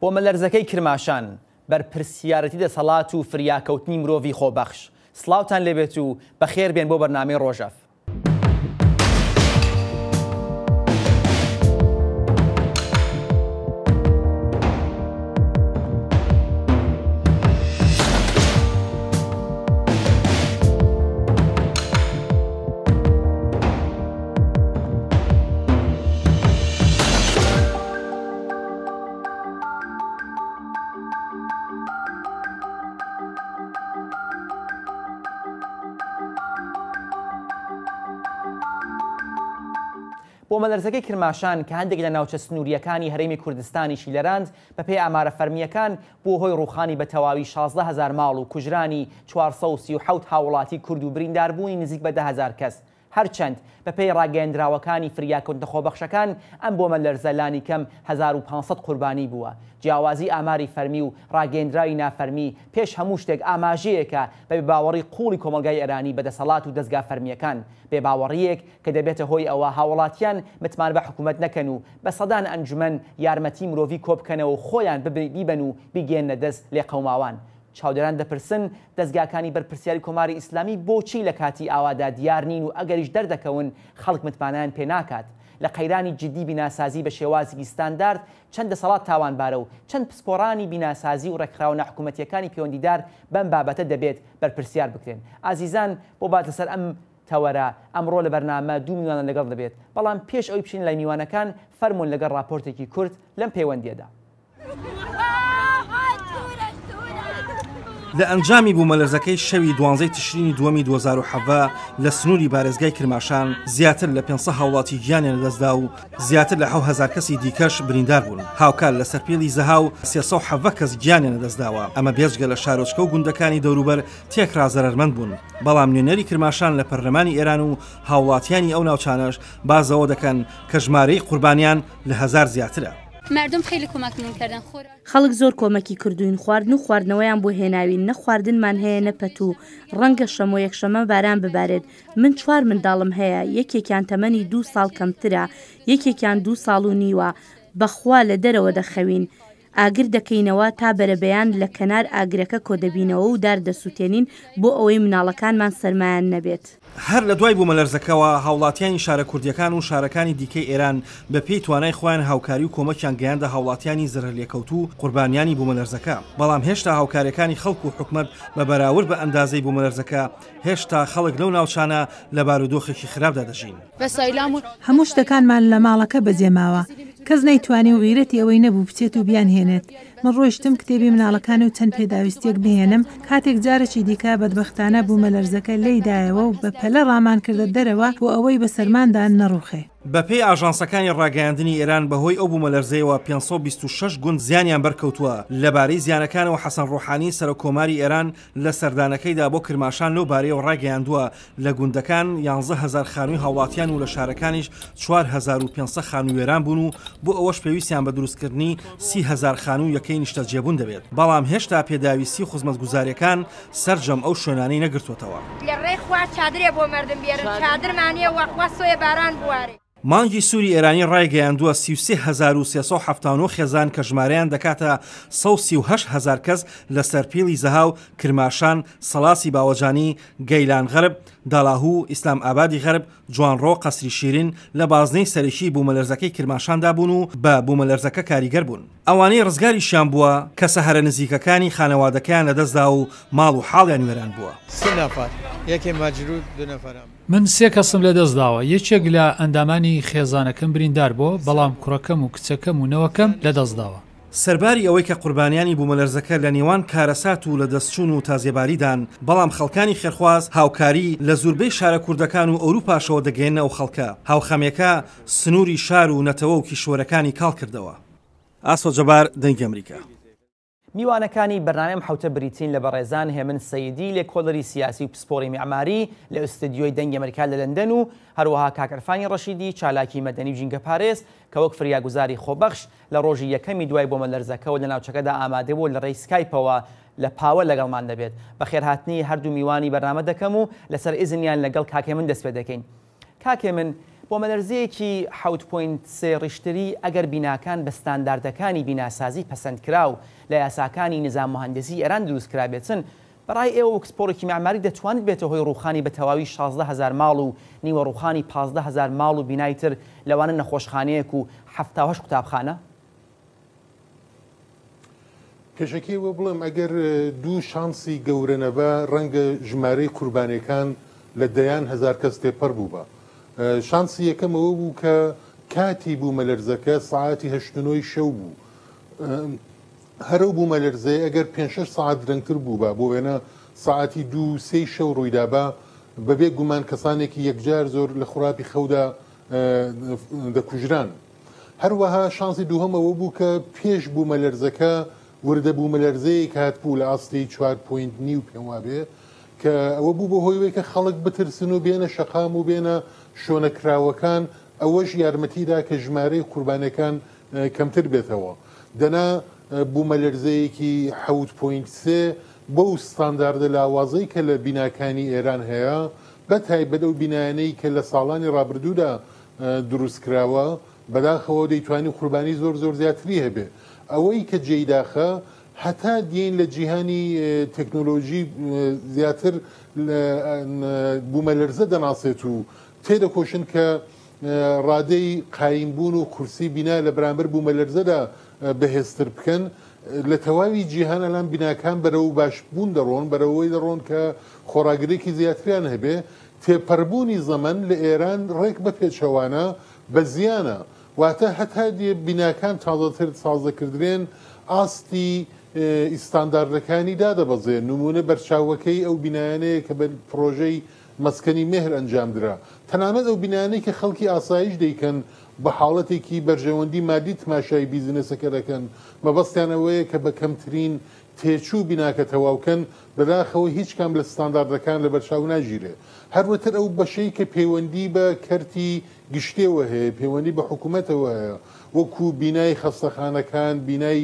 بۆمەلەرزەکەی کرماشان، بەرپرسیارێتی دەسەڵات و فریاکەوتنی مرۆڤی خۆبەخش. سڵاوتان لێبێت و بەخێربێن بۆ بەرنامەی ڕۆژەڤ. بوومەلەرزەکەی کرماشان کە هەندێک لە ناوچە سنوورییەکانی هەرێمی کوردستانیشی لەراند، بەپێی ئامارە فەرمییەکان بووە هۆی ڕووخانی بە تەواوی 16 هەزار ماڵ و کوژرانی 437 هاووڵاتی کورد و برینداربوونی نزیک بە 10 هەزار کەس. هەرچەند بەپێی ڕاگەیەندراوەکانی فریاکەوتنە خۆبەخشەکان، ئەم بۆمەلەرزە لانیکەم 1500 قوربانی بووە. جیاوازی ئاماری فەرمی و ڕاگەیەندراوی نافەرمی پێش هەموو شتێک ئاماژەیەکە بە بێباوەڕی قووڵی کۆمەڵگای ئێرانی بە دەسەڵات و دەزگا فەرمییەکان، بێباوەڕییەک کە دەبێتە هۆی ئەوە هاووڵاتیان متمانە بە حکوومەت نەکەن و بە سەدان ئەنجومەن یارمەتی مرۆڤی کۆبکەنەوە و خۆیان بیبەن و بیگەیەننە دەست لێقەوماوان. چاودێران دەپرسن، دەزگاکانی بەرپرسیاری کۆماری ئیسلامی بۆچی لە کاتی ئاوادا دیار نین و ئەگەریش دەردەکەون خەڵک متمانەیان پێ ناکات؟ لە قەیرانی جیددی بیناسازی بە شێوازێکی ستاندارد چەند دەسەڵات تاوانبارە و چەند پسپۆڕانی بیناسازی و ڕێکخراوە ناحکومەتییەکانی پەیوەندیدار بەم بابەتە دەبێت بەرپرسیار بکرێن؟ ئازیزان بۆ باس لەسەر ئەم تەوەرە ئەمڕۆ لە بەرنامە دوو میوانمان لەگەڵ دەبێت، بەڵام پێش ئەوەی بچینە لای میوانەکان فەرموون لەگەڵ ڕاپۆرتێکی کورت لەم پەیوەندییەدا. لە ئەنجامی بوومەلەرزەکەی شەوی دوانزەی تشرینی دووەمی 2017 لە سنووری پارێزگای کرماشان زیاتر لە 500 هاوڵاتی گیانیان لەدەستدا و زیاتر لە 7000 کەسی دیکەش بریندار بوون هاوکات لە سەرپێڵی زەهاو 317 کەس گیانیان لەدەستداوە ئەمە بێجگە لە شارۆچکە و گوندەکانی دەوروبەر تێکڕا زەرەرمەند بوون بەڵام نوێنەری کرماشان لە پەرلەمانی ئێران و هاوڵاتیانی ئەو ناوچانەش باس لەوە دەکەن کە ژمارەی قوربانیان لە هەزار زیاترە. خەڵک زۆر کۆمەکی کردووین، خواردن و خواردنەوەیان بۆ هێناوین، نە خواردنمان هەیە نە پەتوو، ڕەنگە شەمۆ یەکشەمە باران ببارێت، من چوار منداڵم هەیە، یەکێکیان تەمەنی دوو ساڵ کەمترە، یەکێکیان دوو ساڵ و نیوە، بەخوا لە دەرەوە دەخەوین، ئاگر دەکەینەوە تا بەرەبەیان لە کەنار ئاگرەکە کۆدەبینەوە و دار دەسوتێنین بۆ ئەوەی مناڵەکانمان سەرمایان نەبێت. هەر لە دوای بوومەلەرزەکەوە هاوڵاتیانی شارە کوردییەکان و شارەکانی دیکەی ئێران بە پێی توانای خۆیان هاوکاری و کۆمەکیان گەیاندە هاوڵاتیانی زەرەرلێکەوتوو و قوربانیانی بوومەلەرزەکە، بەڵام هێشتا هاوکارییەکانی خەڵک و حکومەت بە بەراورد بە ئەندازەی بوومەلەرزەکە هێشتا خەڵک لەو ناوچانە لە بارودۆخێکی خراپدا دەژین. هەموو شتەکانمان لە ماڵەکە بەجێماوە، کەس نەیتوانی و غیرەتی ئەوەی نەبوو بچێت و بیانهێنێت، من ڕۆیشتم کتێبی مناڵەکان و چەند پێداویستییەک بهێنم، کاتێک جارێکی دیکە بەدبەختانە بوومەلەرزەکە لێی دایەوە و بە پەلە ڕامانکردە دەرەوە بۆ ئەوەی بەسەرماندا نەڕووخێ. بەپێی ئاژانسەکانی ڕاگەیاندنی ئێران، بەهۆی ئەو بوومەلەرزەیەوە 526 گوند زیانیان بەرکەوتووە، لەبارەی زیانەکانەوە حەسەن ڕۆحانی سەرۆککۆماری ئێران لە سەردانەکەیدا بۆ کرماشان لەو بارەیەوە ڕایگەیاندووە، لە گوندەکان 11 هەزار خانووی هاوڵاتیان و لە شارەکانیش 4500 خانوو وێران بوون و بۆ ئەوەش پێویستیان بە دروستکردنی 30 هەزار خانوو یەکەی نیشتەجێبوون دەبێت، بەڵام هێشتا پێداویستی و خزمەتگوزارییەکان سەرجەم ئەو شوێنانەی نەگرتووەتەوە. لە ڕێی خوا چادرێ بۆ مەردم بێرن چادرمان نیە وەخوا سۆیە باران بوارێ. مانگی سووری ئێرانی ڕایگەیاندووە، 33,379 خێزان کە ژمارەیان دەکاتە 138 هەزار کەس لە سەرپیڵی زەهاو، کرماشان، سەڵاسی باوەجانی، گەیلان غەرب، داڵاهوو، ئیسلام ئابادی غەرب، جوانڕۆ، قەسری شیرین لە بازنەی سەرەکیی بوومەلەرزەکەی کرماشاندا بوون و بە بوومەلەرزەکە کاریگەر بوون. ئەوانەی ڕزگاریشیان بووە، کەسە هەرە نزیکەکانی خانەوادەکەیان لەدەستدا و ماڵ و حاڵیان وێران بووە. سێ نەفەر، یەکێ مەجروح، دو نەفەرم. من سێ کەسم لەدەستداوە، یەکێک لە ئەندامانی خێزانەکەم بریندار بووە، بەڵام کوڕەکەم و کچەکەم و نەوەکەم لەدەستداوە. سەرباری ئەوەی کە قوربانیانی بوومەلەرزەکە لە نێوان کارەسات و لەدەستچوون و تازیەباریدان، بەڵام خەڵکانی خێرخواز هاوکاری لە زوربەی شارە کوردەکان و ئەوروپاشەوە دەگەیەننە ئەو خەڵکە. هاوخەمیەکە سنووری شار و نەتەوە و کیشوەرەکانی کاڵ کردەوە. ئاسۆ جەبار، دەنگی ئەمریکا. میوانەکانی بەرنامەی ئەم حەوتە بریتین لە بەڕێزان هێمن سەیدی لێکۆڵەری سیاسی و پسپۆڕی میعماری لە ئوستدیۆی دەنگی ئەمریکا لە لەندەن و هەروەها کاک عرفانی ڕەشیدی چالاکی مەدەنی و ژینگەپارێز کە وەک فریاگوزاری خۆبەخش لە ڕۆژی یەکەمی دوای بۆمەلەرزەکەوە لە ناوچەکەدا ئامادە بوو لە ڕێی سکایپەوە لە پاوە لەگەڵمان دەبێت. بەخێرهاتنی هەردوو میوانی بەرنامە دەکەم و لەسەر ئیزنیان لەگەڵ کاک هێمن دەست پێ دەکەین. کاک هێمن، بۆمەلەرزەیەکی 7.3 ڕیشتری ئەگەر بیناکان بە ستانداردەکانی بیناسازی پەسەندکراو لە یاساکانی نظام مهندسی ئێران دروست کرابێتن، بە ڕای ئێوە وەک پسپۆڕێکی مەعماری دەتوانێت بێتە هۆی ڕووخانی بە تەواوی 16 هەزار ماڵ و نیوە ڕووخانی 15 هەزار ماڵ و بینای تر لەوانە نەخۆشخانەیەک و 78 قوتابخانە؟ پێشەکی ئەوە بڵێم ئەگەر دوو شانسی گەورە نەبا ڕەنگە ژمارەی قوربانیەکان لە دەیان هەزار کەس تێپەر بووبا. شانسی یەکەم ئەوە بوو کە کاتی بوومەلەرزەکە سەعاتی هەشت و نۆی شەو بوو. هەر ئەو بوومەلەرزەیە ئەگەر پێنج شەش سەعات درەنگتر بووبا بۆ وێنە سەعاتی دوو سێی شەو ڕوویدابا بەبێ گومان کەسانێکی یەکجار زۆر لە خوراپی خەودا دەکوژران. هەروەها شانسی دووهەم ئەوە بوو کە پێش بوومەلەرزەکە وردە بوومەلەرزەیەک هاتبوو لە ئاستی چوار پۆینت نیو پێم وابێ کە ئەوە بوو بە هۆی ئەوەی کە خەڵک بترسن و بێنە شەقام و بێنە شۆنە کراوەکان ئەوەش یارمەتی دا کە ژمارەی قوربانیەکان کەمتر بێتەوە دەنا بوومەلەرزەیەکی حەوت پۆینت سێ بەو ستانداردە لاوازەی کە لە بیناکانی ئێران هەیە بە تایبەت ئەو بینایانەی کە لە ساڵانی ڕابردوودا دروست کراوە، بەداخەوە دەیتوانی قوربانی زۆر زۆر زیاتری هەبێ. ئەوەی کە جێی داخە هەتا دێین لە جیهانی تەکنۆلۆژی زیاتر بوومەلەرزە دەناسێت و تێدەکۆشن کە ڕادەی قایم بوون و قورسی بینا لە بەرامبەر بوومەلەرزەدا بەهێزتر بکەن. لە تەواوی جیهان ئەلان بیناکان بەرەو باشبوون دەڕۆن، بەرەوەی دەڕۆن کە خۆڕاگرێکی زیاتریان هەبێ. تێپەربوونی زەمەن لە ئێران ڕێک بە پێچەوانە بە زیانە، واتە هەتا دێ بیناکان تازەتر سازدەکردرێن ئاستی ئیستانداردەکانی دادەبەزێ، نموونە بەرچاوەکەی ئەو بینایانەیە کە بە پڕۆژەی مەسکەنی مێهر ئەنجامدرا، تەنانەت ئەو بینایانەی کە خەڵکی ئاسایش دەیکەن بە حاڵەتێکی بەرژەوەندی مادی تماشای بیزنسەکە دەکەن، مەبەستیان ئەوەیە کە بە کەمترین تێچوو بیناکە تەواوکەن، بەداخەوە هیچ کام لە ستانداردەکان لەبەرچاو ناگیرێ. هەروەتر ئەو بەشەی کە پەیوەندی بە کەرتی گشتیەوە هەیە، پەیوەندی بە حکومەتەوە هەیە، وەکو بینای خەستەخانەکان، بینای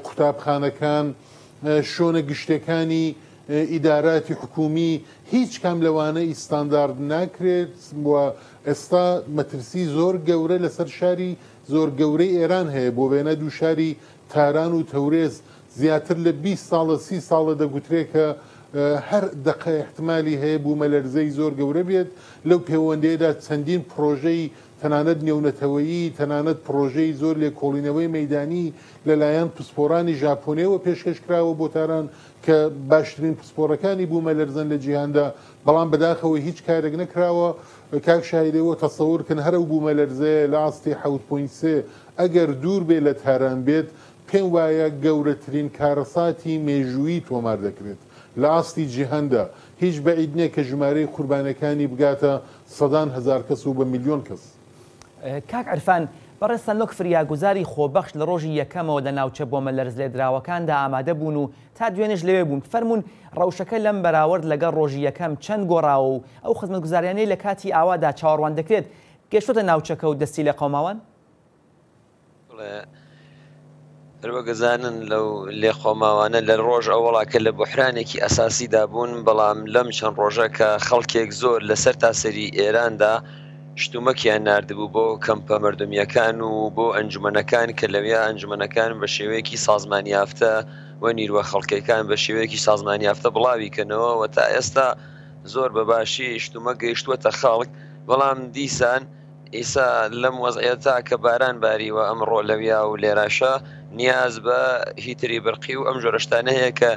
قوتابخانەکان، شۆنە گشتیەکانی ئیداراتی حکومی، هیچ کام لەوانە ئیستاندارد ناکرێت و ئێستا مەترسی زۆر گەورە لەسەر شاری زۆر گەورەی ئێران هەیە، بۆ وێنە دوو شاری تاران و تەورێز زیاتر لە 20 ساڵە 30 ساڵە دەگوترێ کە هەر دەقە ئیحتمالی هەیە بوومەلەرزەی زۆر گەورە بێت، لەو پێوەندەیەدا چەندین پڕۆژەی تەنانەت نێونەتەوەیی، تەنانەت پڕۆژەی زۆر لێکۆڵینەوەی مەیدانی لە لایەن پسپۆڕانی ژاپۆنیەوە پێشکەش کراوە بۆ تاران کە باشترین پسپۆڕەکانی بوومەلەرزەن لە جیهاندا، بەڵام بەداخەوە هیچ کارێک نەکراوە. کاک شاهید ئێوە تەسەور کەن هەر ئەو بوومەلەرزەیە لە ئاستی حەوت پۆینت سێ ئەگەر دوور بێ لە تاران بێت، پێم وایە گەورەترین کارەساتی مێژوویی تۆمار دەکرێت لە ئاستی جیهاندا، هیچ بەعید نیە کە ژمارەی قوربانیەکانی بگاتە سەدان هەزار کەس و بە ملیۆن کەس. کاک عرفان، بەڕێزتان وەک فریاگوزاری خۆبەخش لە ڕۆژی یەکەمەوە لە ناوچە بۆمەلەرزلێدراوەکاندا ئامادە بوون و تا دوێنێش لەوێ بوون، فەرموون ڕەوشەکە لەم بەراوەرد لەگەڵ ڕۆژی یەکەم چەند گۆڕاوە و ئەو خزمەتگوزاریانەی لە کاتی ئاوادا چاوەڕوان دەکرێت گەشتۆتە ناوچەکە و دەستی لێقەوماوان؟ بڵێ هەروەک ئەزانن لەو لێقەوماوانە لە ڕۆژ ئەوەڵا کە لە بوحرانێکی ئەساسیدا بوون، بەڵام لەم چەند ڕۆژە کە خەڵکێک زۆر لە سەرتاسەری ئێراندا شتومەکیان ناردبوو بۆ کەمپە مەردمییەکان و بۆ ئەنجومەنەکان کە لەویا ئەنجومەنەکان بە شێوەیەکی سازمانیافتە و نیروە خەڵکەکان بە شێوەیەکی سازمانیافتە بڵاوی کەنەوە و تا ئێستا زۆر بە باشی شتومەک گەیشتووەتە خەڵک، بەڵام دیسان ئیسا لەم وەزعیەتە کە باران باریوە ئەمڕۆ لەویا و لێراشە نیاز بە هیتری برقی و ئەم جۆرە شتانە هەیە کە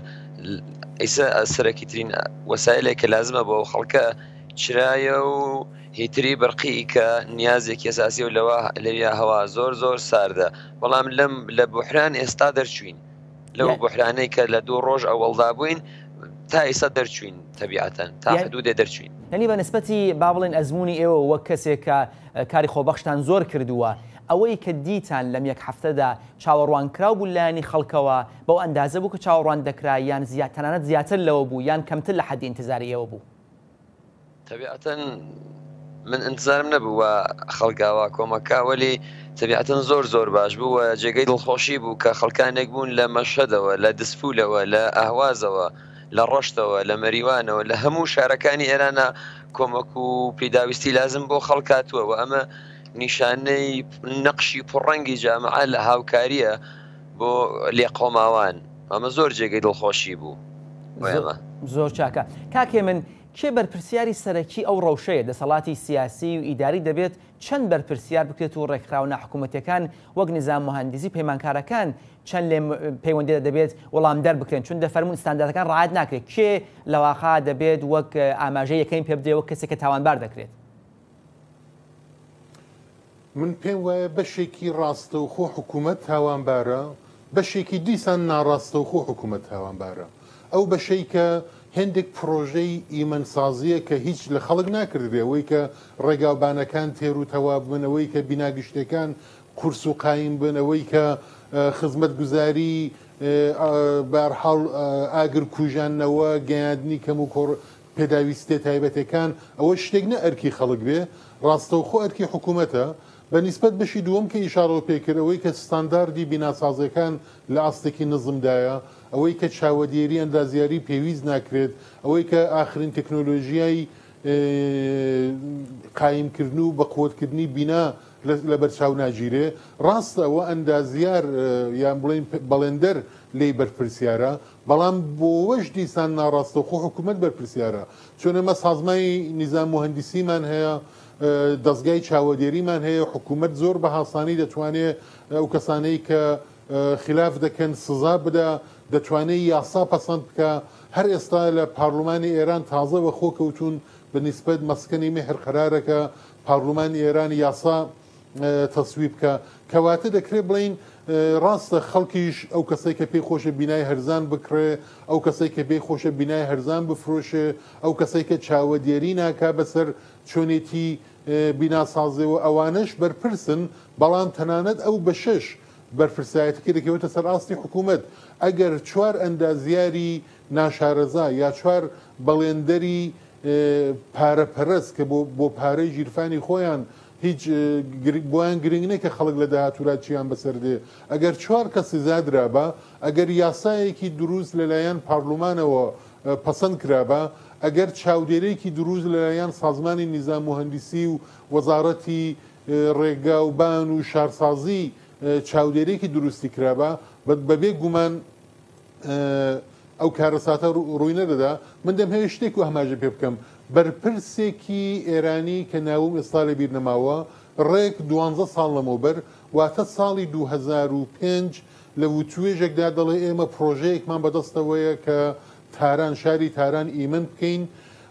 ئیسا سەرەکیترین وەسایلێک کە لازمە بۆ ئەو خەڵکە چرایە و هیتری برقی کە نیازێکی ئەساسی و لەوە لەویا هەوا زۆر زۆر ساردە بەڵام لەم لە بوحران ئێستا دەرچوین لەو بحرانەی کە لە دوو ڕۆژ ئەوەڵدا بووین تا ئیسا دەرچوین تەبیعەتەن تا حدودێ دەرچوین. یانی بە نسبەتی با بڵێین ئەزموونی ئێوە وەک کەسێک کە کاری خۆبەخشتان زۆر کردووە ئەوەی کە دیتان لەم یەک هەفتەدا چاوەڕوانکراو بوو لایەنی خەڵکەوە بەو ئەندازە بوو کە چاوەڕوان دەکرا یان زیاد تەنانەت زیاتر لەوە بوو یان کەمتر لە حەدی ئینتزاری ئێوە بوو؟ تەبیعەتەن من ئینتزارم نەبوو وا خەڵک ئاوا کۆمەک کا وەلی تەبیعەتەن زۆر زۆر باش بوو و جێگەی دڵخۆشی بوو کە خەڵکانێک بوون لە مەشهەدەوە لە دزفولەوە لە ئەهوازەوە لە ڕەشتەوە لە مەریوانەوە لە هەموو شارەکانی ئێرانە. کۆمەک و پیداویستی لازم بۆ خەڵک هاتووە و ئەمە نیشانەی نەقشی پڕڕەنگی جامعە لە هاوکارییە بۆ لێقەوماوان. ئەمە زۆر جێگەی دڵخۆشی بوو بۆ ئێمە. زۆر چاکە. کاک هێمن، کێ بەرپرسیاری سەرەکی ئەو ڕەوشەیە؟ دەسەڵاتی سیاسی و ئیداری دەبێت چەند بەرپرسیار بکرێت و ڕێکخراوە ناحکومەتیەکان وەک نزام موهەندیسی و پەیمانکارەکان چەند لەم پەیوەندیەدا دەبێت وەڵامدەر بکرێن چون دەفەرموون ستانداردەکان ڕعایەت ناکرێت کێ لەواقع دەبێت وەک ئاماژەی یەکەمی پێ بدرێت وەک کەسێک کە تاوانبار دەکرێت؟ من پێم وایە بەشێکی ڕاستەوخۆ حکوومەت تاوانبارە، بەشێکی دیسان ناڕاستەوخۆ حکوومەت تاوانبارە. ئەو بەشەی کە هێندێک پڕۆژەی ئیمەنسازییە کە هیچ لە خەڵک ناکردرێ، ئەوەی کە ڕێگاوبانەکان تێر و تەواو بن، ئەوەی کە بینا گشتییەکان قورس و قایم بن، ئەوەی کە خزمەتگوزاری بەهەرحاڵ ئاگر کوژاندنەوە، گەیاندنی کەموکوڕ پێداویستیە تایبەتەکان، ئەوە شتێک نە ئەرکی خەڵک بێ، ڕاستەوخۆ ئەرکی حکوومەتە. بە نیسبەت بەشی دووەم کە ئیشارەو پێ کرد، ئەوەی کە ستانداردی بیناسازیەکان لە ئاستێکی نزمدایە، ئەوەی کە چاوەدێری ئەندازیاری پێویست ناکرێت، ئەوەی کە ئاخرین تەکنۆلۆژیای قایمکردن و بەقوەتکردنی بینا لەبەرچاو ناگیرێ، ڕاستە ئەوە ئەندازیار یان بڵێین بەڵێندەر لێی بەرپرسیارە، بەڵام بۆوەش دیسان ناڕاستەوخۆ حکوومەت بەرپرسیارە، چون ئێمە سازمانی نیزام موهەندیسیمان هەیە، دەزگای چاوەدێریمان هەیە، حکوومەت زۆر بە هاسانی دەتوانێ ئەو کەسانەی کە خلاف دەکەن سزا بدا، دەتوانێ یاسا پەسەند بکا. هەر ئێستا لە پارلمانی ئێران تازە وەخۆ کەوتوون بە نیسبەت مەسکەنی مێهر قەرارە کە پارلمانی ئێران یاسا تەسویب بکا. کەواتە دەکرێ بڵێین ڕاستە خەڵکیش ئەو کەسەی کە پێی خۆشە بینای هەرزان بکڕێ، ئەو کەسەی کە پێی خۆشە بینای هەرزان بفرۆشێ، ئەو کەسەی کە چاوەدێری ناکا بەسەر چۆنێتی بیناسازیەوە ئەوانەش بەرپرسن، بەڵام تەنانەت ئەو بەشەش بەرپرسایەتیەکەی دەکەوێتە سەر ئاستی حکوومەت. ئەگەر چوار ئەندازیاری ناشارەزا یا چوار بەڵێندەری پارە پەرست کە بۆ پارەی ژیرفانی خۆیان هیچ بۆیان گرنگ نیە کە خەڵک لە داهاتوورا چیان بەسەر دێ، ئەگەر چوار کەس سزا درابا، ئەگەر یاسایەکی دروست لەلایەن پارلمانەوە پەسەند کرابا، ئەگەر چاودێرێکی دروست لەلایەن سازمانی نیزام موهەندیسی و وەزاڕەتی ڕێگا و بان و شارسازی چاودێرێکی دروستی کرابا، بەبێ گومان ئەو کارەساتە ڕووی نەدەدا. من دەمهەوێت شتێک و ئاماژە پێ بکەم. بەرپرسێکی ئێرانی کە ناوم ئێستا لە بیر نەماوە، ڕێک دوانزە ساڵ لەمەوبەر، واتە ساڵی 2005 لە وتوێژێکدا دەڵێ ئێمە پڕۆژەیەکمان بەدەستەوەیە کە تاران، شاری تاران ئیمەن بکەین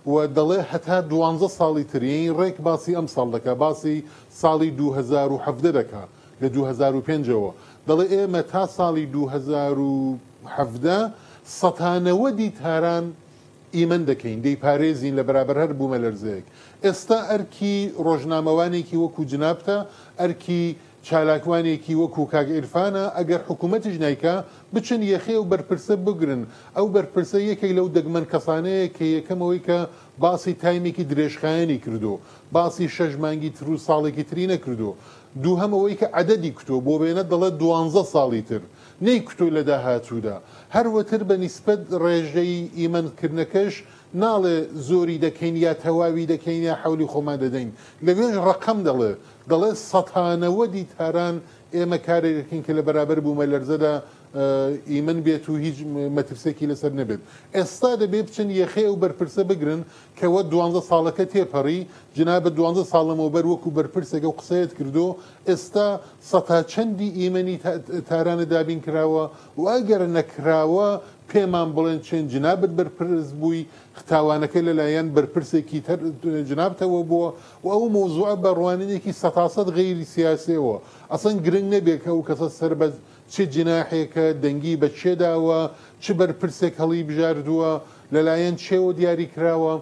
و دەڵێ هەتا دوانزە ساڵی تر، یەنی ڕێک باسی ئەمساڵ دەکا، باسی ساڵی 2017 دەکا. لە 2005 ەوە دەڵێ ئێمە تا ساڵی 2017 سەتا نەوەدی تاران ئیمەن دەکەین، دەیپارێزین لە بەرابەر هەر بوومەلەرزەیەک. ئێستا ئەرکی ڕۆژنامەوانێکی وەکو جنابتە، ئەرکی چالاکوانێکی وەکو کاک عیرفانە، ئەگەر حکوومەتیش نایکا، بچن یەخەی ئەو بەرپرسە بگرن. ئەو بەرپرسە یەکێک لەو دەگمەن کەسانەیە کە یەکەم ئەوەی کە باسی تایمێکی درێژخایەنی کردو، باسی شەش مانگی تر و ساڵێکی تری نەکردو. دووهەم ئەوەی کە عەدەدی کوتوە، بۆ وێنە دەڵێ دوانزە ساڵی تر، نەیکوتوە لە داهاتوودا. هەروەتر بە نیسبەت ڕێژەی ئیمەن کردنەکەش ناڵێ زۆری دەکەین یا تەواوی دەکەین یا حەولی خۆمان دەدەین. لەوێش ڕەقەم دەڵێ. دەڵێ سەتا نەوەدی تاران ئێمە کارێک دەکەین کە لە بەرابەر بوومەلەرزەدا ئیمن بێت و هیچ مەترسێکی لەسەر نەبێت. ئێستا دەبێ بچن یەخەی ئەو بەرپرسە بگرن کە وە دوانزە ساڵەکە تێپەڕی، جنابت دوانزە ساڵ لەمەوبەر وەکو بەرپرسێک ئەو قسەیەت کردو، ئێستا سەتا چەندی ئیمەنی تارانت دابین کراوە و ئەگەر نەکراوە پێمان بڵێن چێن جنابت بەرپرس بووی، تاوانەکە لەلایەن بەرپرسێکی تر جنابتەوە بووە و ئەو مەوزوعە بە ڕوانینێکی سەتاسەد غەیری سیاسیەوە ئەسڵەن گرنگ نەبێت کە ئەو کەسە سەر بە چ جیناحێکە، دەنگی بە کێ داوە، چ بەرپرسێک هەڵیبژاردووە، لەلایەن کێوە دیاری کراوە،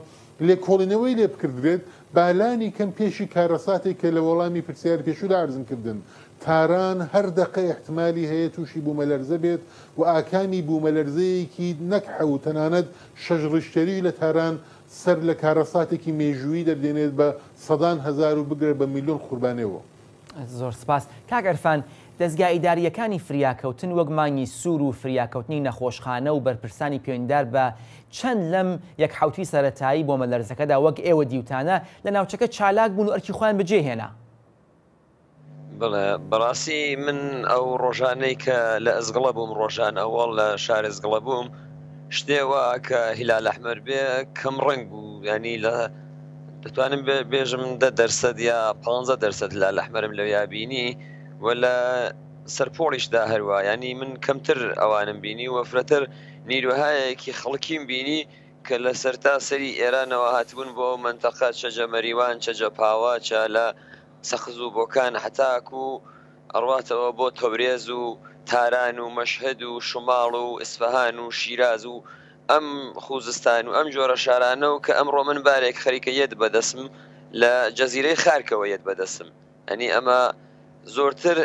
لێکۆڵینەوەی لێ بکردرێت، با لانی کەم پێشی کارەساتێک کە لە وەڵامی پرسیاری پێشوودا عەرزم کردن، تاران هەر دەقە ئیحتمالی هەیە تووشی بوومەلەرزە بێت و ئاکامی بوومەلەرزەیەکی نەک حەوت تەنانەت شەش ڕیشتەریش لە تاران سەر لە کارەساتێکی مێژوویی دەردێنێت بە سەدان هەزار و بگرە بە میلیۆن قوربانێوە. زۆر سپاس. کاک عرفان. دەزگا ئیدارییەکانی فریاکەوتن وەک مانگی سوور و فریاکەوتنی نەخۆشخانە و بەرپرسانی پەیوەندیدار بە چەند لەم یەک حەوتووی سەرەتایی بۆمەلەرزەکەدا وەک ئێوە دیوتانە لە ناوچەکە چالاک بوون و ئەرکی خۆیان بەجێ هێنا؟ بەڵێ بەڕاستی من ئەو ڕۆژانەی کە لە ئەزگڵە بووم ڕۆژان ئەوەڵ لە شار ئەزگڵە بووم شتێ وا کە هیلال ئەحمەر بێ کەم ڕەنگ بوو ینی لە دەتوانم بێژم 10 دەرسەد یا 15 دەرسەد هیلال ئەحمەرم لەویا بینی و لە سەرپۆڵیشدا هەروە ینی من کەمتر ئەوانم بینی و فرەتر نیروهایەکی خەڵکیم بینی کە لە سەرتا سەری ئێرانەوە هاتبوون بۆ ئەو مەنتەقە چە جە مەریوان چە جە پاوە چە لە سەقز و بۆکان هەتاکوو ئەڕواتەوە بۆ تەورێز و تاران و مەشهەد و شوماڵ و ئیسفەهان و شیراز و ئەم خوزستان و ئەم جۆرە شارانە و کە ئەمڕۆ من بارێک خەریکە یەت بە دەسم لە جەزیرەی خارکەوە یەت بە دەسم ئەنی ئەمە زۆرتر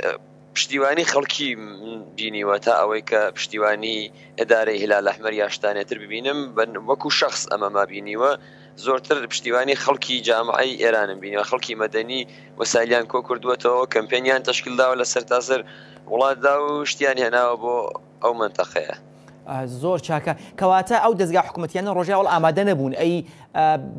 پشتیوانی خەڵکی بینیوە تا ئەوەی کە پشتیوانی ئیدارەی هیلال ئەحمەر یا شتانێ تر ببینم وەکو شەخس ئەمەما بینیوە زۆرتر پشتیوانی خەڵکی جامعەی ئێرانم بینیوە خەڵکی مەدەنی وەسایلیان کۆ کردووەتەوە کەمپێنیان تەشکیل داوە لە سەرتاسەر وڵاتدا و شتیان هێناوە بۆ ئەو مەنتەقەیە. زۆر چاکە کەواتە ئەو دەزگا حکوومەتیانە ڕۆژی ئەوڵ ئامادە نەبوون ئەی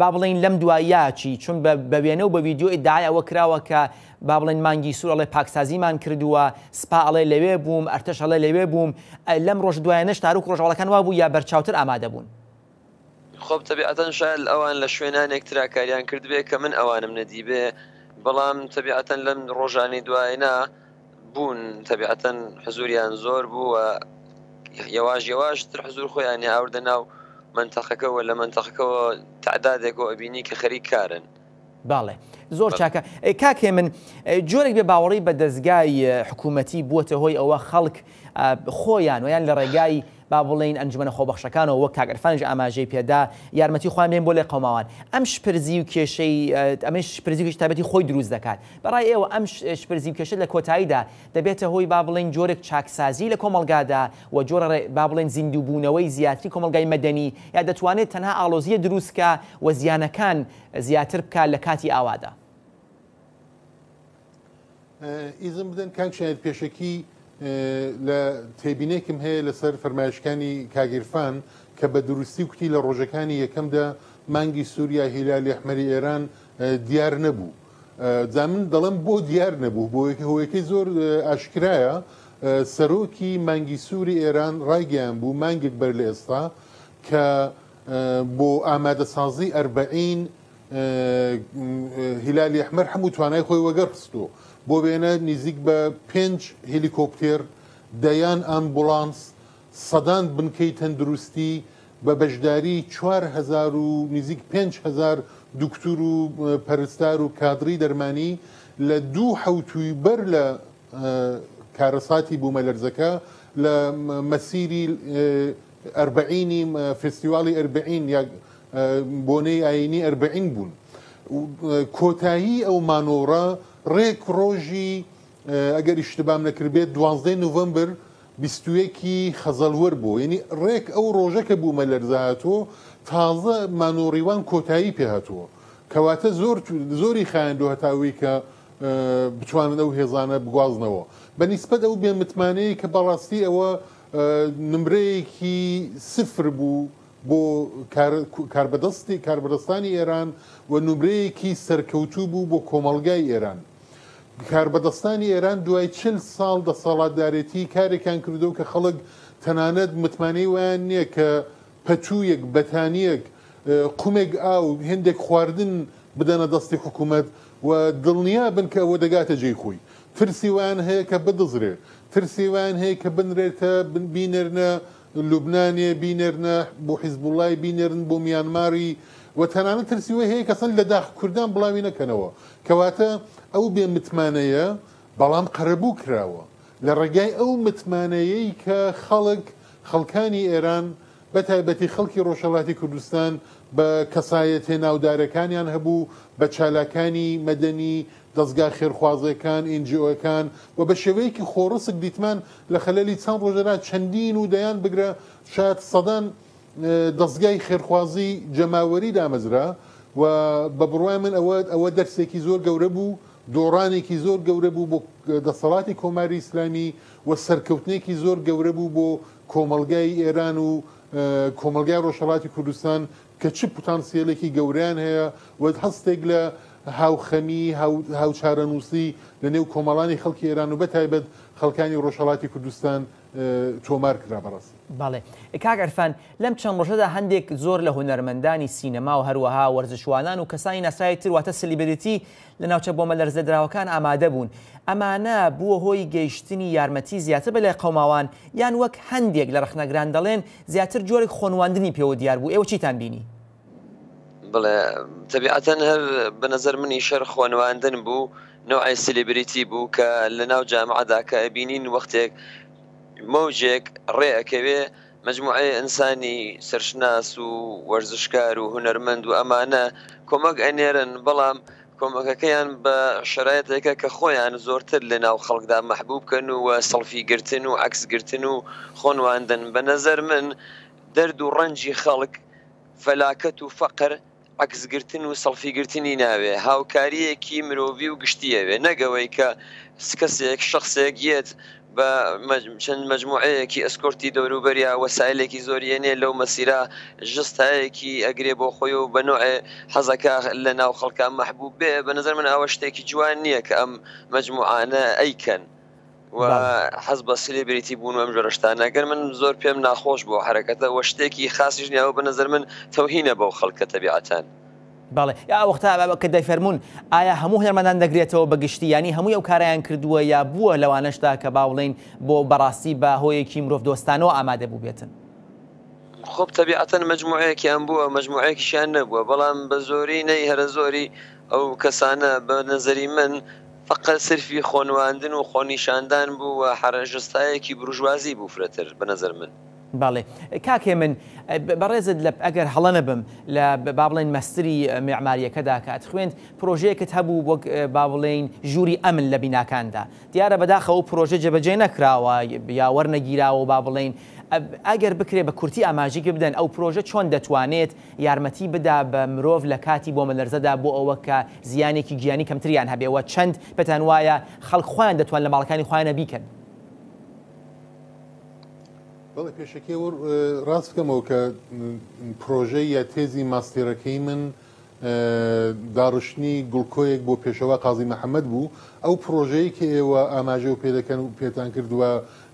با بڵێین لەم دواییە چی چون بە وێنە و بە ویددیو ئیدعای ئەوە کراوە کە با بڵێن مانگی سوور ئەڵێ پاکسازیمان کردووە سپا ئەڵێ لەوێ بووم ئەرتەش ئەڵێ لەوێ بووم لەم ڕۆژ دوایانەش تاروک ڕۆژاوڵەکان وابوو یا بەرچاوتر ئامادە بوون؟ خۆ تەبیعەتەن شایەد ئەوان لە شوێنانێک ترا کاریان کردبێ کە من ئەوانم نەدیبێ بەڵام تەبیعەتەن لەم ڕۆژانەی دواینا بوون تەبیعەتەن حزوریان زۆر بوو و یەواش یەواش تر حزور خۆیان ئاوردە ناو مەنتەقەکە و لە مەنتەقەکەوە تەعدادێکەوە ئەبینی کە خەریک کارن. بەڵێ زۆر چاکە کاک هێمن جۆرێک بێ باوەڕی بە دەزگای حکوومەتی بووەتە هۆی ئەوە خەڵک خۆیان ویان لە ڕێگای با بڵێین ئەنجومەنە خۆبەخشەکانەوە وەک کاک عرفانیش ئاماژەی پێدا یارمەتی خۆیان بێن بۆ لێقەوماوان ئەم شپرزی و کێشەی ئەمەش شپرزی و تایبەتی خۆی دروست دەکات بەڕای ئێوە ئەم شپرزی و کێشە لە کۆتاییدا دەبێتە هۆی با بڵێین جۆرێک چاکسازی لە کۆمەڵگادا و جۆرە با بڵێین زیندووبوونەوەی زیاتری کۆمەڵگای مەدەنی یا دەتوانێت تەنها ئاڵۆزییە دروست کا و زیانەکان زیاتر بکات لە کاتی ئاوادا؟ ئیزن بدەن کاک شاعیر پێشەکی لە تێبینێکم هەیە لەسەر فەرمایشکانی کاک عیرفان کە بە دروستی کوتی لە ڕۆژەکانی یەکەمدا مانگی سووریا هیلالی ئەحمەری ئێران دیار نەبوو جا من دەڵێم بۆ دیار نەبوو بۆ هۆیەکەی زۆر ئاشکرایە سەرۆکی مانگی سووری ئێران ڕایگەیان بوو مانگێک بەر لە ئێستا کە بۆ ئامادەسازی ئەربەعین هیلالی ئەحمەر هەموو توانای خۆی وەگەڕ خستووە بۆ وێنە نیزیک بە پێنج هێلیکۆپتێر، دەیان ئامبوڵانس، سەدان بنکەی تەندروستی بە بەشداری 4000 و نیزیک 5000 دوکتور و پەرستار و کادڕی دەرمانی لە دوو حەوتووی بەر لە کارەساتی بوومەلەرزەکە لە مەسیری ئەربەعینی فستیواڵی ئەربەعین یا بۆنەی ئایینی ئەربەعین بوون. کۆتایی ئەو مانۆڕە ڕێک ڕۆژی ئەگەر ئیشتبام نەکردبێت دوانزدەی نوڤەمبر بیستویەکی خەزەڵوەر بوو یعنی ڕێک ئەو ڕۆژە کە بوومەلەرزە هاتووە تازە مانۆڕیوان کۆتایی پێ هاتووە کەواتە زۆر زۆری خایاندووە هەتا ئەوەی کە بتوانن ئەو هێزانە بگوازنەوە بە نیسبەت ئەو بێ متمانەیە کە بەڕاستی ئەوە نمرەیەکی سفر بوو بۆ کاربەدەستی کاربەدەستانی ئێران و نمرەیەکی سەرکەوتوو بوو بۆ کۆمەڵگای ئێران. کاربەدەستانی ئێران دوای چل ساڵ دەسەڵاتدارێتی کارێکیان کردووە کە خەڵک تەنانەت متمانەی وایان نییە کە پەتوویەک، بەتانییەک، قومێک ئاو، هێندێک خواردن بدەنە دەستی حکوومەت و دڵنیا بن کە ئەوە دەگاتە جێی خۆی. ترسی وایان هەیە کە بدزرێ. ترسی وایان هەیە کە بنرێتە بینێرنە لوبنانێ بینێرنە بۆ حیزبوڵای بینێرن بۆ میانماری و تەنانەت ترسی وەی هەیە کەسەن لە داخ کوردان بڵاوی نەکەنەوە کەواتە ئەو بێ متمانەیە بەڵام قەرەبوو کراوە لە ڕێگای ئەو متمانەیەی کە خەڵک خەڵکانی ئێران بە تایبەتی خەڵکی ڕۆژهەڵاتی کوردستان بە کەسایەتێ ناودارەکانیان هەبوو بە چالاکانی مەدەنی دەزگا خێرخوازێکان، ئێن جی ئۆکان، و بە شێوەیەکی خۆڕسک دیتمان لە خەلەلی چەند ڕۆژەدا چەندین و دەیان بگرە شایەد سەدان دەزگای خێرخوازی جەماوەری دامەزرا و بە بڕوای من ئەوە ئەوە دەرسێکی زۆر گەورە بوو. دۆڕانێکی زۆر گەورە بوو بۆ دەسەڵاتی کۆماری ئیسلامی و سەرکەوتنێکی زۆر گەورە بوو بۆ کۆمەڵگای ئێران و کۆمەڵگای ڕۆژهەڵاتی کوردستان کە چ پتانسیەلێکی گەورەیان هەیە و هەستێک لە هاوخەمی، هاوچارەنووسی لە نێو کۆمەڵانی خەڵکی ئێران و بەتایبەت خەڵکانی ڕۆژهەڵاتی کوردستان تۆمار کرا بەڕاستی. بەڵێ کاک عرفان، لەم چەند ڕۆژەدا هەندێک زۆر لە هونەرمەندانی سینەما و هەروەها وەرزشوانان و کەسانی ناسراوی تر واتە سلیبریتی لە ناوچە بۆمەلەرزلێدراوەکان ئامادە بوون، ئەمانە بووە هۆی گەیشتنی یارمەتی زیاتر بە لێقەوماوان یان وەک هەندێک لە ڕەخنەگران دەڵێن زیاتر جۆرێک خۆنواندنی پێوە دیار بوو، ئێوە چیتان بینی؟ بڵێ تەبیعەتەن هەر بە نەزەر منیش هەر خۆنواندن بوو، نەوعێ سلیبریتی بوو کە لە ناو جامعەدا کە ئەبینین وەختێک مەوجێک ڕێ ئەکەوێ مەجموعەیە ئینسانی سەرشناس و وەرزشکار و هونەرمەند و ئەمانە کۆمەک ئەنێرن بەڵام کۆمەکەکەیان بە شەرایتێکە کە خۆیان زۆرتر لە ناو خەڵکدا مەحبوب کەن و سڵفی گرتن و عەکس گرتن و خۆنواندن بە نەزەر من دەرد و ڕەنجی خەڵک فەلاکەت و فەقر عەکس گرتن و سەڵفی گرتنی ناوێ، هاوکارییەکی مرۆڤی و گشتی ئەوێ، نەک ئەوەی کە کەسێک، شەخسێک یەت بە چەند مەجموعەیەکی ئەسکۆرتی دەوروبەریا وەسایلێکی زۆر یەنێ لەو مەسیرە ژستایەکی ئەگرێ بۆ خۆی و بە نوعێ حەزەکا لە ناو خەڵکا مەحبوب بێ، بە نەزەر من ئەوە شتێکی جوان نییە کە ئەم مەجموعانە ئەیکەن. و حەز بە سلێبریتی بوون و ئەم جۆرە شتانە گەر من زۆر پێم ناخۆش بوو حرەکەتە وە شتێکی خاسیش نییە ئەوە بە نەزەر من تەوهینە بەو خەڵکە تەبیعەتەن. بەڵێ یا وەختا کە دەیفەرموون ئایا هەموو هونەرمەندان دەگرێتەوە بە گشتی یانی هەمووی ئەو کارەیان کردووە یا بووە لەوانەشدا کە با بڵێین بۆ بەڕاستی بە هۆیەکی مرۆڤدۆستانەوە ئامادە بووبێتن؟ خۆ تەبیعەتەن مەجموعەیەکیان بووە مەجموعەیەکیشیان نەبووە بەڵام بە زۆری نەی هەرە زۆری ئەو کەسانە بە نەزەری من فەقەت سرفی خۆنواندن و خۆنیشاندان بوو و حەرەژستایەکی بورژوازی بوو فرەتر بە نەزەر من. بەڵێ کاک هێمن، بەڕێزت لە ئەگەر هەڵە نەبم لە با بڵێین مەستری مێعمارییەکەدا کە ئەتخوێند پرۆژەیەکت هەبوو وەک با بڵێین ژووری ئەمن لە بیناکاندا دیارە بەداخەوە ئەو پرۆژە جێبەجێ نەکراوە یا وەرنەگیراوە و با بڵێین ئەگەر بکرێ بە کورتی ئاماژەیەک پێ بدەن ئەو پرۆژە چۆن دەتوانێت یارمەتی بدا بە مرۆڤ لە کاتی بۆمەلەرزەدا بۆ ئەوە کە زیانێکی گیانی کەمتریان هەبێ و چەند پێتان وایە خەڵک خۆیان دەتوان لە ماڵەکانی خۆیانە بیکەن؟ بەڵێ پێشەکی ئەوە ڕاست بکەمەوە کە پرۆژەی یا تێزی ماستێرەکەی من داڕشتنی گوڵکۆیەک بۆ پێشەوا قازی محەممەد بوو ئەو پرۆژەیە کە ئێوە ئاماژە پێ دەکەن و پێتان کردووە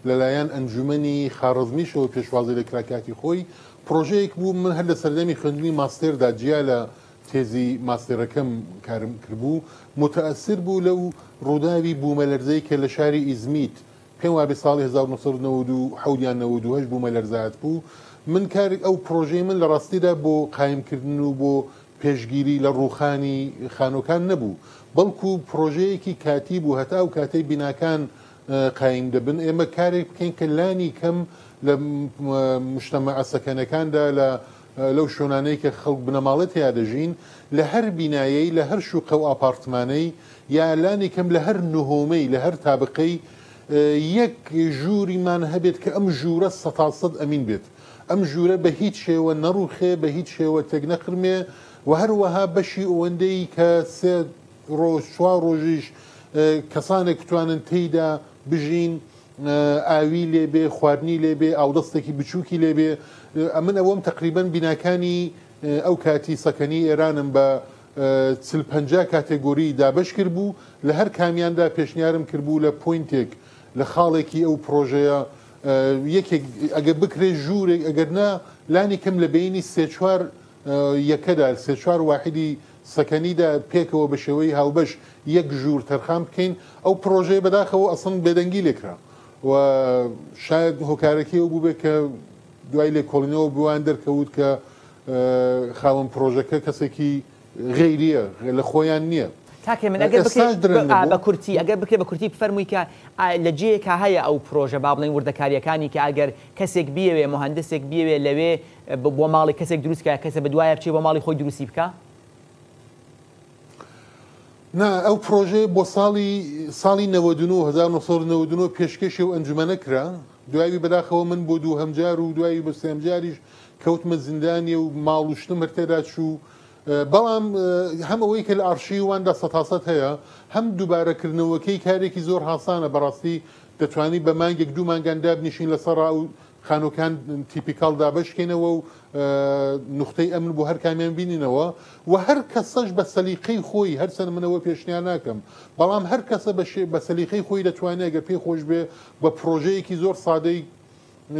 لەلایەن ئەنجومەنی خاڕزمیشەوە پێشوازی لێکرا کاتی خۆی پڕۆژەیەک بوو من هەر لە سەردەمی خوێندنی ماستێردا جیا لە تێزی ماستێرەکەم کارم کردبوو، موتەئەسیر بوو لەو ڕووداوی بوومەلەرزەی کە لە شاری ئیزمیت پێم وابێ ساڵی 1997 یان 98 بوومەلەرزە هاتبوو. من کار ئەو پڕۆژەی من لە ڕاستیدا بۆ قایمکردن و بۆ پێشگیری لە ڕووخانی خانووەکان نەبوو، بەڵکو پڕۆژەیەکی کاتی بوو هەتا ئەو کاتەی بیناکان قایم دەبن، ئێمە کارێک بکەین کە لانی کەم لە مجتەمەعە سەکەنەکاندا لە لەو شوێنانەی کە خەڵک بنەماڵە تیا دەژین لە هەر بینایەی لە هەر شوقە و ئاپارتمانەی یا لانی کەم لە هەر نهۆمەی لە هەر تابقەی یەک ژووریمان هەبێت کە ئەم ژوورە سەتاسەد ئەمین بێت ئەم ژوورە بە هیچ شێوە نەڕوخێ بە هیچ شێوە تێک نەقرمێ و هەروەها بەشی ئەوەندەی کە سێ ڕۆژ چوار ڕۆژیش کەسانێک بتوانن تێیدا بژین ئاوی لێ بێ خواردنی لێ بێ ئاودەستێکی بچووکی لێ بێ ئەمن ئەوەم تقریبن بیناکانی ئەو کاتی سەکەنی ئێرانم بە چل پەنجا کاتێگۆری دابەش کرد بوو لە هەر کامیاندا پێشنیارم کردبوو لە پوینتێک لە خاڵێکی ئەو پرۆژەیە یەکێک ئەگەر بکرێ ژوورێک ئەگەر نا لانی کەم لە بینی سێ چوار یەکەدا سێ چوار واحدی سەکەنیدا پێکەوە بە شێوەی هاوبەش یەک ژوور تەرخان بکەین، ئەو پڕۆژەیە بەداخەوە ئەسڵەن بێدەنگی لێکرا و شایەد هۆکارەکەی ئەو بووبێت کە دوای لێکۆڵینەوە بۆیان دەرکەوت کە خاوەن پڕۆژەکە کەسێکی غەیریە لە خۆیان نییە. کاک هێمن ئەگەر بکرێت بە کورتی ئەگەر بکرێت بە کورتی بفەرمووی کە لە جێیەکا هەیە ئەو پرۆژە با بڵێین وردەکارییەکانی کە ئەگەر کەسێک بیەوێ موهەندسێک بیەوێ لەوێ بۆ ماڵی کەسێک دروست کا کەسێ بەدوایە بچێ بۆ ماڵی خۆی دروستی بکا؟ نا ئەو پرۆژەیە بۆ ساڵی ساڵی 99 1999 پێشکەشی ئەو ئەنجومەنە کرا دوایوی بەداخەوە من بۆ دووهەم جار و دوایی بۆ سێم جاریش کەوتمە زیندانیە و ماڵ و شتم هەر تێدا چوو. بەڵام هەم ئەوەی کە لە ئارشیوی واندا سەتاسەد هەیە، هەم دووبارەکردنەوەکەی کارێکی زۆر هاسانە بەڕاستی دەتوانی بە مانگێک دوو مانگان دابنیشین لەسەر ئەو خانووکان typical دابەشکەینەوە و نوختەی ئەمن بۆ هەر کامیان بینینەوە و هەر کەسەش بە سەلیقەی خۆی هەرچەند من ئەوە پێشنیار ناکەم بەڵام هەر کەسە بە سەلیقەی خۆی دەتوانێت گەر پێی خۆش بێ بە پرۆژەیەکی زۆر سادەی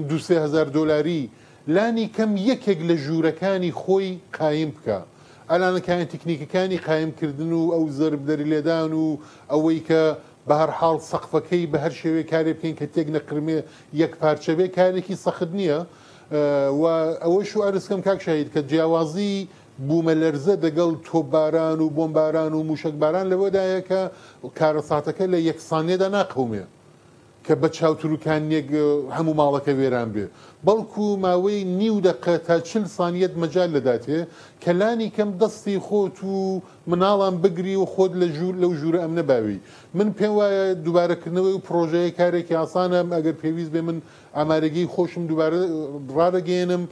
دوو 3000 دۆلاری لانی کەم یەکێک لە ژوورەکانی خۆی قایم بکە ئەلانەکانی تکنیکەکانی قایمکردن و ئەو زەرب دەری لێدان و ئەوەی کە بەهەرحاڵ سەقفەکەی بە هەر شێوەیەک کارێ بکەین کە تێک نەقرمێ یەک پارچە بێ کارێکی سەخت نییە و ئەوەش و عەرز کەم کاک شەهید کە جیاوازی بوومەلەرزە دەگەڵ تۆپباران و بۆمباران و مووشەکباران لەوەدایە کە کارەساتەکە لە یەک سانیەدا ناقەومێ کە بە چاوتروکانیەک هەموو ماڵەکە وێران بێ بەڵکو ماوەی نیو دەقە تا چل سانیەت مەجال دەداتێ کە لانی کەم دەستی خۆت و مناڵان بگری و خۆت لە ژوور لەو ژوورە ئەمنە باوی. من پێم وایە دووبارە کردنەوەی ئەو پڕۆژەیە کارێکی ئاسانە ئەگەر پێویست بێ من ئامارەگەی خۆشم دووبارە ڕادەگەیەنم.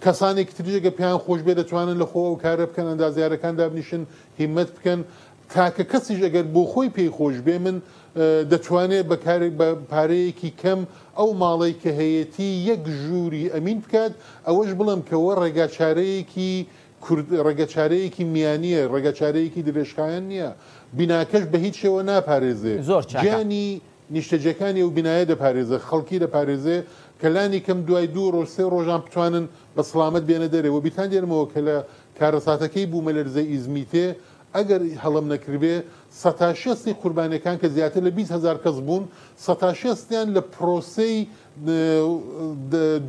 کەسانێکی تریش ئەگەر پێیان خۆش بێ دەتوانن لە خۆ ئەو کارە بکەن ئەندازیارەکان دابنیشن هیمەت بکەن. تاکە کەسیش ئەگەر بۆ خۆی پێی خۆش بێ من دەتوانێ بە کارێک بە پارەیەکی کەم ئەو ماڵەی کە هەیەتی یەک ژووری ئەمین بکات ئەوەش بڵێم کە وە ڕێگاچارەیەکی کورد ڕێگەچارەیەکی میانییە، ڕێگەچارەیەکی درێژخایەن نییە، بیناکەش بە هیچ شێوە ناپارێزێ، زۆر چاکە. گیانی نیشتەجێکانی ئەو بینایە دەپارێزێ، خەڵکی دەپارێزێ کە لانی کەم دوای دوو ڕۆژ سێ ڕۆژان بتوانن بە سڵامەت بێنە دەرێ. وەبیرتان دێنمەوە کە لە کارەساتەکەی بوومەلەرزەی ئیزمیتێ ئەگەر هەڵەم نەکردبێ سەتا شێستی قوربانیەکان کە زیاتر لە 20 هەزار کەس بوون سەتا شێستیان لە پرۆسەی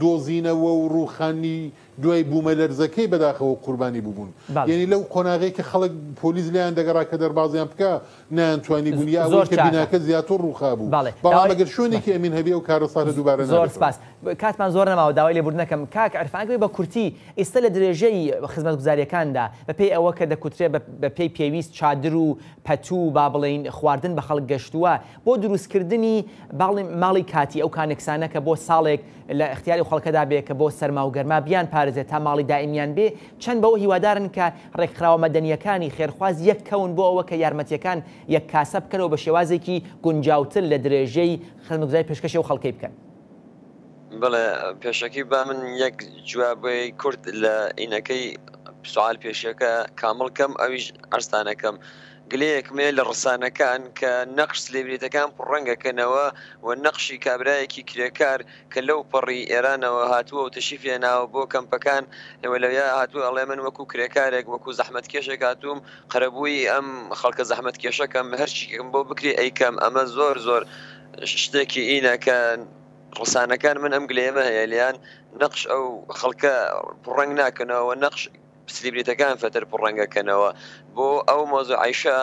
دۆزینەوە و ڕووخانی دوای بوومەلەرزەکەی بەداخەوە قوربانی بووبوون. بەڵێ. یەنی لەو قۆناغەی کە خەڵک پۆلیس لێیان دەگەڕا کە دەربازیان بکا نەیانتوانی بوون یا زۆر ئەوەی کە چاکە. بیناکە زیاتر ڕووخابوو. بەڵێ. بەڵام داوای ئەگەر شوێنێکی ئەمین هەبێ ئەو کارەساتە دووبارە زۆر نابێتەوە. سپاس. کاتمان زۆر نەماوە داوای لێبوردن ئەکەم. کاک عرفان ئەگەر بە کورتی ئیستا لە درێژەی خزمەتگوزارییەکاندا بە پێی ئەوە کە دەکوترێ بە بە پێی پێویست چادر و پەتوو و با بڵێین خواردن بە خەڵک گەشتووە بۆ دروستکردنی باڵی ماڵی کاتی ئەو کانکسانە کە بۆ ساڵێک لە ئیختیاری ئەو خەڵکەدا بێ کە بۆ سەرما و گەرما بیانپارێزێ تا ماڵی دائیمیان بێ، چەند بەوە هیوادارن کە ڕێکخراوە مەدەنییەکانی خێرخواز یەک کەون بۆ ئەوە کە یارمەتییەکان یەک کاسە بکەنەوە بە شێوازێکی گونجاوتر لە درێژەی خزمەتگوزاری پێشکەشی ئەو خەڵکەی بکەن. بەڵێ پێشەکی با من یەک جوابەی کورت لە ئینەکەی سوال پێشەکە کامڵ کەم ئەویش عەرزتانەکەم گلەیەکم هەیە لە ڕسانەکان کە نەقش سلێبریتەکان پڕڕەنگەکەنەوە و نەقشی کابرایەکی کرێکار کە لەو پەڕی ئێرانەوە هاتووە و تەشریف هێناوە بۆ کەمپەکان و لەویا هاتووە ئەڵێ من وەکو کرێکارێک وەکو زەحمەتکێشێک هاتووم قەرەبووی ئەم خەڵکە زەحمەتکێشە کەم هەرچیکم بۆ بکرێ ئەیکەم ئەمە زۆر زۆر شتێکی ئینە کە ڕسانەکان من ئەم گلەیەمە هەیە لێیان نەقش ئەو خەڵکە پڕڕەنگ ناکەنەوە نەقش سلیبریتەکان فەتر پڕڕەنگەکەنەوە بۆ ئەو مۆزوعیشە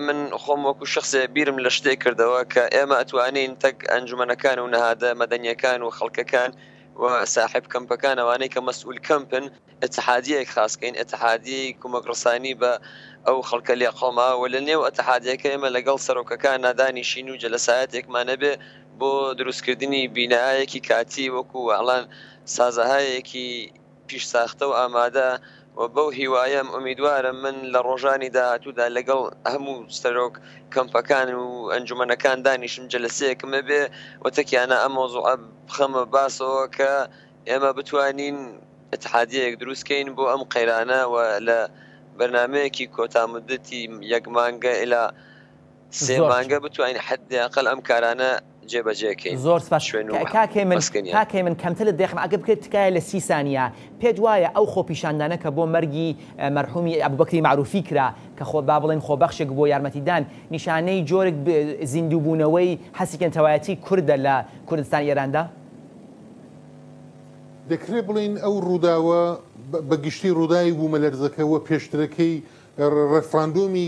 من خۆم وەکو شخصێ بیرم لە شتێک کردەوە کە ئێمە ئەتوانین تەک ئەنجومەنەکان و نەهادە مەدەنیەکان و خەڵکەکان و ساحب کەمپەکان ئەوانەی کە مەسئول کەمپن ئەتحادیەک خاسکەین ئەتحادی کومەک ڕسانی بە ئەو خەڵکە لێ قەوما و لە نێو ئەتحادیەکە ئێمە لەگەڵ سەرۆکەکان نادانیشین و جەلەسایەتێکمان هەبێ بۆ دروستکردنی بینایەکی کاتی وەکو ئەڵان سازەهایەکی پیش ساختە و ئامادە و بەو هیوایەم ئومیدوارم من لە ڕۆژانی داهاتوودا لەگەڵ هەموو سەرۆک کەمپەکان و ئەنجومەنەکان دانیشم جەلەسەیەکم هەبێ و تەکیانە ئەم مەوزوعە بخەمە باسەوە کە ئێمە بتوانین ئیتحادیەیەک دروست کەین بۆ ئەم قەیرانە و لە بەرنامەیەکی کۆتا مودەتی یەک مانگە ئیلا سێ زۆر مانگە بتوانین حەدی ئەقەل ئەم کارانە جێبەجێ کەین زۆر سپاس شوێن و کاک هێمن مەسکەنیان. کاک هێمن کەمتر لە دەقم ئەگەر بکرێت تکایە لە 30 سانیە پێت وایە ئەو خۆپیشاندانە کە بۆ مەرگی مەرحومی ئەبوبەکری مەعروفی کرا کە خۆ با بڵێین خۆبەخشێک بۆ یارمەتیدان نیشانەی جۆرێک زیندووبوونەوەی هەستی نەتەوایەتی کوردە لە کوردستانی ئێراندا؟ دەکرێت بڵێین ئەو ڕووداوە بە گشتی ڕووداوی بوومەلەرزەکە و پێشترەکەی ڕێفراندۆمی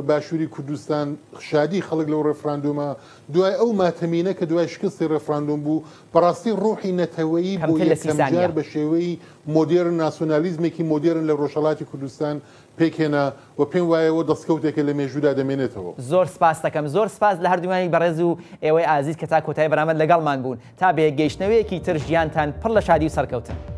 باشووری کوردستان، شادی خەڵک لەو ڕێفراندۆمە، دوای ئەو ماتەمینە کە دوای شکستی ڕێفراندۆم بوو، بەڕاستی ڕۆحی نەتەوەیی بۆ کەمتر لە سی یەکەم سانیە. جار بە شێوەی مۆدێرن ناسیۆنالیزمێکی مۆدێرن لە ڕۆژهەڵاتی کوردستان پێکهێنا و پێم وایە ئەوە دەستکەوتێکە لە مێژوودا دەمێنێتەوە. زۆر سپاست دەکەم. زۆر سپاس لە هەردوو میوانی بەڕێز و ئێوەی ئازیز کە تا کۆتایی بەرامەت لەگەڵمان بوون. تا بەیەکگەیشتنەوەیەکی تر ژیانتان پڕ لە شادی و سەرکەوتن.